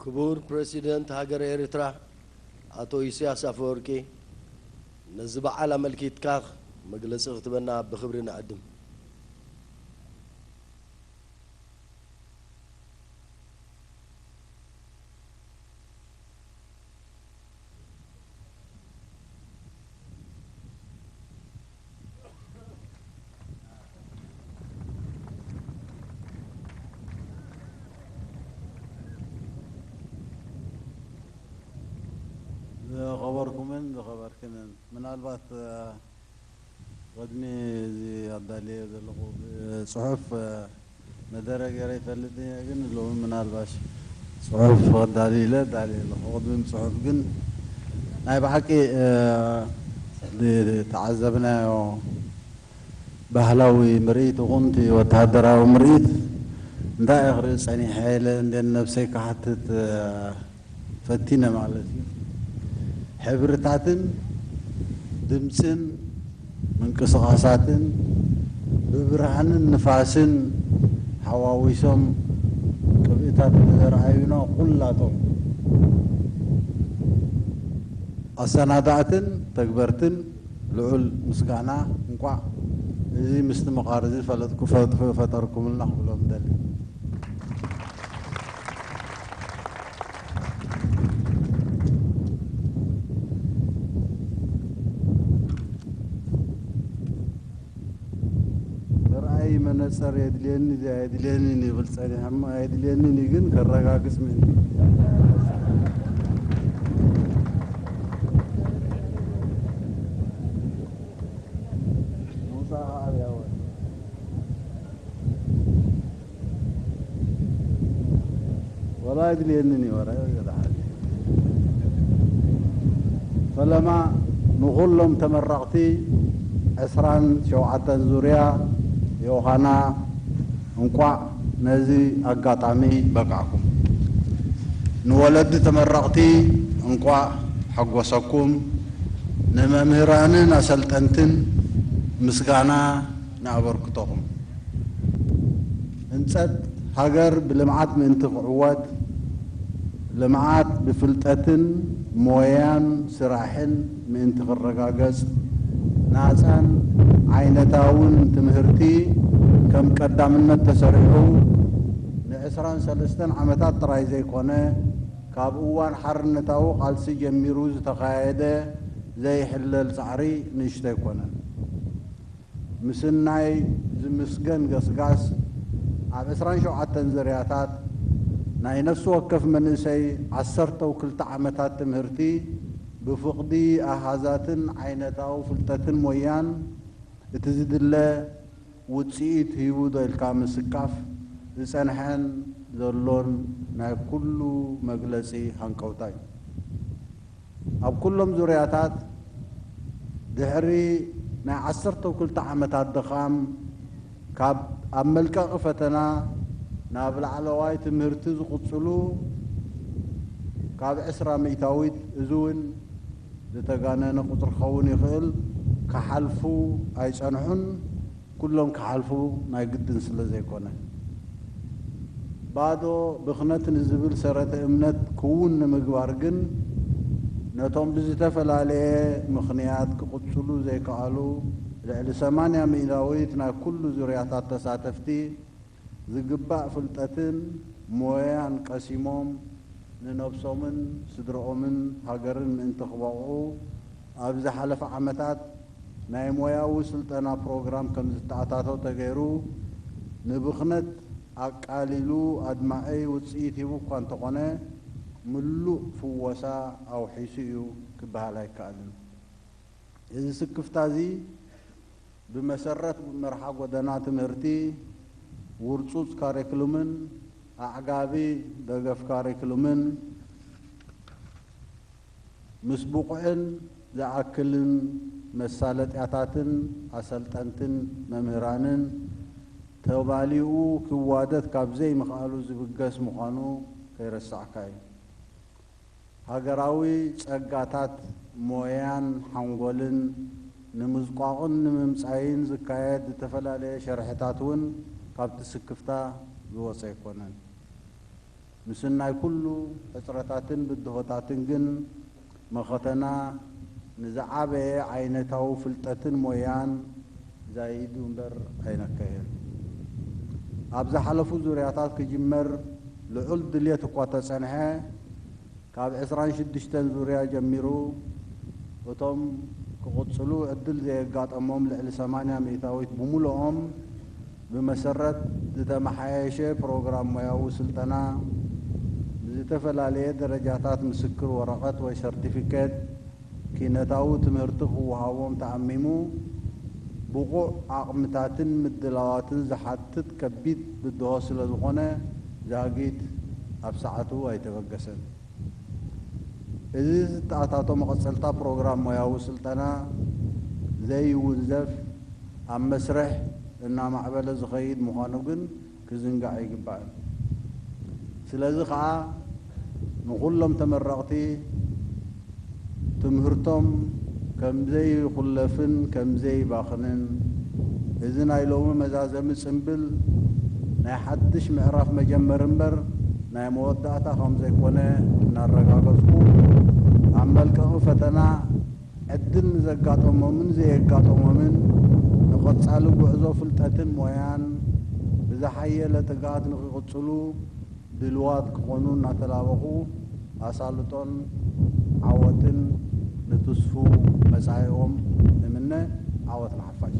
ክቡር ፕረሲደንት ሃገረ ኤርትራ ኣቶ ኢሳያስ ኣፈወርቂ፣ ነዚ በዓል ኣመልኪትካ መግለጺ ክትበና ብኽብሪ ንዕድም። ዝኸበርኩምን ዝኸበርክንን፣ ምናልባት፣ እ፣ ቅድሚ እዚ ኣዳልየ ዘለኹ ጽሑፍ፣ እ፣ መደረ ገይረ ይፈልጥ እየ፣ ግን ሎሚ ምናልባሽ ጽሑፍ ከዳሊ ኢለ ኣዳልየ ኣለኹ። ቅድሚ ጽሑፍ ግን ናይ ብሓቂ፣ እ፣ ዝተዓዘብናዮ ባህላዊ ምርኢት ይኹን እቲ ወተሃደራዊ ምርኢት እንታይ እየ ክርኢ ጸኒሐ ኢለ እንደ ነብሰይ ክሓትት፣ እ፣ ፈቲነ ማለት እዩ። ሕብርታትን ድምጽን ምንቅስቓሳትን ብብርሃንን ንፋስን ሓዋዊሶም ቅብእታት ዘርኣዩና ኩላቶም ኣሰናዳእትን ተግበርትን ልዑል ምስጋና። እንቋዕ እዚ ምስትምቓር እዚ ፈለጥኩ-፣ ፈ-፣ ፈጠርኩምልና ክብሎም እደሊ። ምርኣይ መነጸር የድልየኒ ድዩ ኣየድልየንን ይብል ጸኒሐ እሞ ኣየድልየንን እዩ፣ ግን ከረጋግጽ ምእንቲ። ምውጻእ ከኣ ኣብያወ። ወላ ኣይድልየንን እዩ፣ ወረ ገለ ሓደ። ፈለማ ንኹሎም ተመረቕቲ ዕስራን ሸውዓተን ዙርያ ዮሃና እንቋዕ ነዚ ኣጋጣሚ በቃዕኩም። ንወለዲ ተመረቕቲ እንቋዕ ሓጎሰኩም። ንመምህራንን ኣሰልጠንትን ምስጋና ንኣበርክቶኹም። ህንጸት ሃገር ብልምዓት ምእንቲ ክዕወት፣ ልምዓት ብፍልጠትን ሞያን ስራሕን ምእንቲ ክረጋገጽ፣ ናጻን ዓይነታውን ትምህርቲ ከም ቀዳምነት ተሰሪሑ፣ ንዕስራን ሰለስተን ዓመታት ጥራይ ዘይኮነ፣ ካብ እዋን ሓርነታዊ ቃልሲ ጀሚሩ ዝተኻየደ ዘይሕለል ጻዕሪ ንእሽቶ ኣይኮነን። ምስናይ ዝምስገን ገስጋስ፣ ኣብ ዕስራን ሸውዓተን ዝርያታት ናይ ነፍሲ ወከፍ መንእሰይ ዓሰርተው ክልተ ዓመታት ትምህርቲ ብፍቕዲ ኣሃዛትን ዓይነታዊ ፍልጠትን ሞያን እቲ ዝድለ ውጽኢት ሂቡ ዶ ኢልካ ምስካፍ ዝጸንሐን ዘሎን ናይ ኩሉ መግለጺ ሃንቀውታ እዩ። ኣብ ኩሎም ዙርያታት ድሕሪ ናይ ዓሰርተው ክልተ ዓመታት ድኻም ካብ ኣብ መልቀቒ ፈተና ናብ ላዕለዋይ ትምህርቲ ዝቕጽሉ ካብ ዕስራ ሚእታዊት፣ እዚ እውን ዝተጋነነ ቁጽሪ ክኸውን ይኽእል፣ ክሓልፉ ኣይጸንሑን። ኩሎም ክሓልፉ ናይ ግድን ስለ ዘይኮነ፣ ባዶ ብኽነት ንዝብል ሰረተ እምነት ክውን ንምግባር ግን፣ ነቶም ብዝተፈላለየ ምኽንያት ክቕጽሉ ዘይከኣሉ ልዕሊ ሰማንያ ሚእታዊት ናይ ኩሉ ዙርያታት ተሳተፍቲ፣ ዝግባእ ፍልጠትን ሞያን ቀሲሞም፣ ንነብሶምን ስድርኦምን ሃገርን ምእንቲ ክበቕዑ፣ ኣብ ዝሓለፈ ዓመታት ናይ ሞያዊ ስልጠና ፕሮግራም ከም ዝተኣታቶ ተገይሩ፣ ንብኽነት ኣቃሊሉ ኣድማዒ ውጽኢት ሂቡ እኳ እንተኾነ፣ ምሉእ ፍወሳ ኣውሒሱ እዩ ክበሃል ኣይከኣልን። እዚ ስክፍታ እዚ ብመሰረት መርሓ ጎደና ትምህርቲ፣ ውርጹጽ ካሪክሉምን ኣዕጋቢ ደገፍ ካሪክሉምን፣ ምስ ብቑዕን ዝኣክልን መሳለጥያታትን ኣሰልጠንትን መምህራንን ተባሊኡ ክዋደድ ካብ ዘይምኽኣሉ ዝብገስ ምዃኑ ከይረሳዕካ እዩ። ሃገራዊ ጸጋታት ሞያን ሓንጎልን ንምዝቋቕን ንምምጻይን ዝካየድ ዝተፈላለየ ሸርሕታት እውን ካብቲ ስክፍታ ዝወጸ ኣይኮነን። ምስናይ ኩሉ ሕጽረታትን ብድሆታትን ግን መኸተና ንዝዓበየ ዓይነታዊ ፍልጠትን ሞያን ዛይዱ እምበር ኣይነከየን። ኣብ ዝሓለፉ ዙርያታት ክጅመር ልዑል ድልየት እኳ ተጸንሐ፣ ካብ ዕስራን ሽዱሽተን ዙርያ ጀሚሩ እቶም ክቕጽሉ ዕድል ዘየጋጠሞም ልዕሊ ሰማንያ ሚእታዊት ብምሉኦም ብመሰረት ዝተመሓየሸ ፕሮግራም ሞያዊ ስልጠና ብዝተፈላለየ ደረጃታት ምስክር ወረቐት ወይ ሰርቲፊኬት ኪነታዊ ትምህርቲ ክወሃቦም ተኣሚሙ ብቑዕ ዓቕምታትን ምድላዋትን ዝሓትት ከቢድ ብድሆ ስለ ዝኾነ ዛጊት ኣብ ሰዓቱ ኣይተበገሰን። እዚ ዝተኣታቶ መቐጸልታ ፕሮግራም ሞያዊ ስልጠና ዘይውንዘፍ ኣብ መስርሕ እናማዕበለ ዝኸይድ ምዃኑ ግን ክዝንጋዕ ኣይግባእን። ስለዚ ኸኣ ንኹሎም ተመረቕቲ ትምህርቶም ከም ዘይኹለፍን ከም ዘይባኽንን እዚ ናይ ሎሚ መዛዘሚ ጽምብል ናይ ሓድሽ ምዕራፍ መጀመሪ እምበር ናይ መወዳእታ ከም ዘይኮነ እናረጋገጽኩ ኣብ መልቀቒ ፈተና ዕድል ንዘጋጠሞምን ዘየጋጠሞምን ንቐጻሊ ጉዕዞ ፍልጠትን ሞያን ብዝሓየለ ትግሃት ንኽቕጽሉ ድልዋት ክኾኑ እናተላበኹ ኣሳልጦን ዓወትን ንትስፉው መጻኢኦም እምነ። ዓወት ንሓፋሽ።